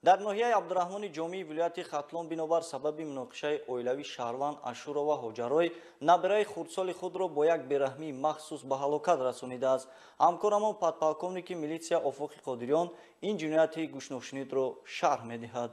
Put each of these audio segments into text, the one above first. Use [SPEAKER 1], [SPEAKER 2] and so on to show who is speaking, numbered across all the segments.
[SPEAKER 1] Дар ноҳияи Абдураҳмони Ҷомии вилояти Хатлон бинобар сабаби муноқишаи оилавӣ шаҳрванд Ашурова Ҳоҷарой набираи хурдсоли худро бо як бераҳмии махсус ба ҳалокат расонидааст. Ҳамкорамон подполковники милитсия Офоқи Қодириён ин ҷинояти гӯшношунидро шарҳ медиҳад.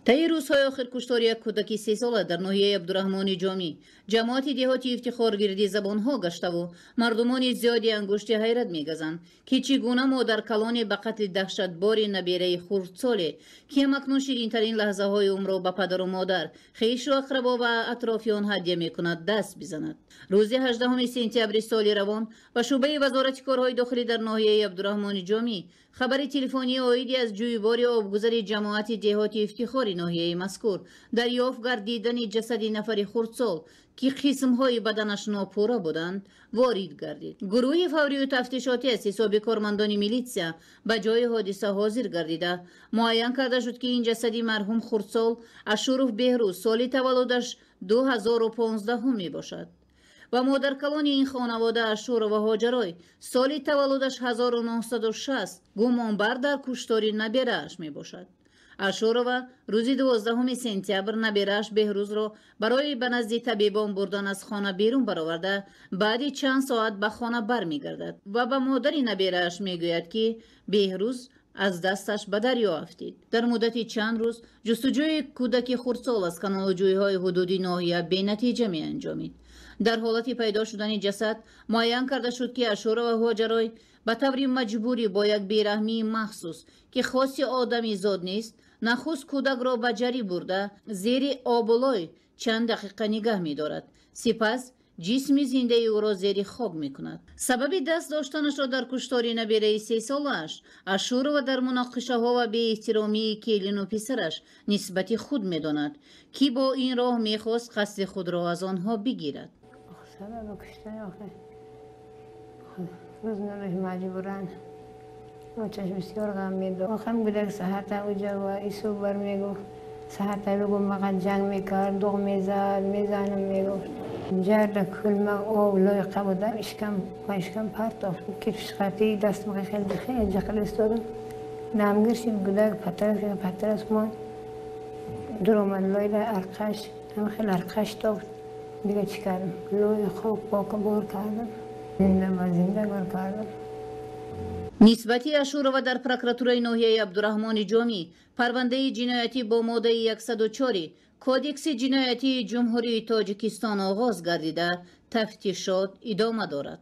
[SPEAKER 2] Таи рӯзҳои охир куштори як кӯдаки сесола дар ноҳияи Абдураҳмони Ҷомӣ ҷамоати деҳоти Ифтихор гирди забонҳо гаштаву мардумони зиёди ангушти ҳайрат мегазанд, ки чӣ гуна модаркалоне ба қатли даҳшатбори набераи хурдсоле, ки ҳамакнун ширинтарин лаҳзаҳои умрро ба падару модар, хешу ақрабо ва атрофиён ҳадя мекунад, даст бизанад. Рӯзи 18 сентябри соли равон ба шӯъбаи Вазорати корҳои дохилӣ дар ноҳияи Абдураҳмони Ҷомӣ хабари телефонии оиди аз ҷӯйбори обгузари ҷамоати деҳоти Ифтихори ноҳияи мазкур дарёфт гардидани ҷасади нафари хурдсол, ки қисмҳои баданаш нопурра буданд, ворид гардид. Гурӯҳи фаврию тафтишотӣ аз ҳисоби кормандони милитсия ба ҷои ҳодиса ҳозир гардида, муайян карда шуд, ки ин ҷасади марҳум хурдсол Ашуров Беҳрӯз соли таваллудаш 2015 мебошад ва модаркалони ин хонавода Ашурова Ҳоҷарой соли таваллудаш 1960 гумонбар дар куштори наберааш мебошад. Ашурова рӯзи 12 сентябр наберааш Беҳрӯзро барои ба назди табибон бурдан аз хона берун бароварда, баъди чанд соат ба хона бармегардад ва ба модари наберааш мегӯяд, ки Беҳрӯз аз дасташ ба дарё афтид. Дар муддати чанд рӯз ҷустуҷӯи кӯдаки хурдсол аз каналуҷӯйҳои ҳудуди ноҳия бенатиҷа меанҷомид. Дар ҳолати пайдо шудани ҷасад муайян карда шуд, ки Ашурова Ҳоҷарой ба таври маҷбурӣ бо як бераҳмии махсус, ки хоси одамизод нест, нахуст кӯдакро ба ҷарӣ бурда, зери обулой чанд дақиқа нигаҳ медорад, сипас ҷисми зиндаи ӯро зери хок мекунад. Сабаби даст доштанашро дар куштори набераи сесолааш Ашурова дар муноқишаҳо ва беэҳтиромии келину писараш нисбати худ медонад, ки бо ин роҳ мехост қасди худро аз онҳо бигирад.
[SPEAKER 3] Бисёр ғам медод. Охам гудак саҳата уҷа ва ису бар мегуфт. Саҳата бигу мақат ҷанг мекард, дуғ мезад, мезанам мегуфт. Ҷарда кулма об лойқа буда, ишкам ва ишкам партофт. Кифшқати даст мақа хеле хеле ҷақл истодам. Намгиршим гудак патарас патарас мон. Дуромад лойла арқаш, ҳам хеле арқаш тофт. Дига чӣ кардам? Лой хок пока бор кардам. Зинда ба зинда гор кардам.
[SPEAKER 2] Нисбати Ашурова дар прокуратураи ноҳияи Абдураҳмони Ҷомӣ парвандаи ҷиноятӣ бо моддаи 104 Кодекси ҷиноятии Ҷумҳурии Тоҷикистон оғоз гардида, тафтишот идома дорад.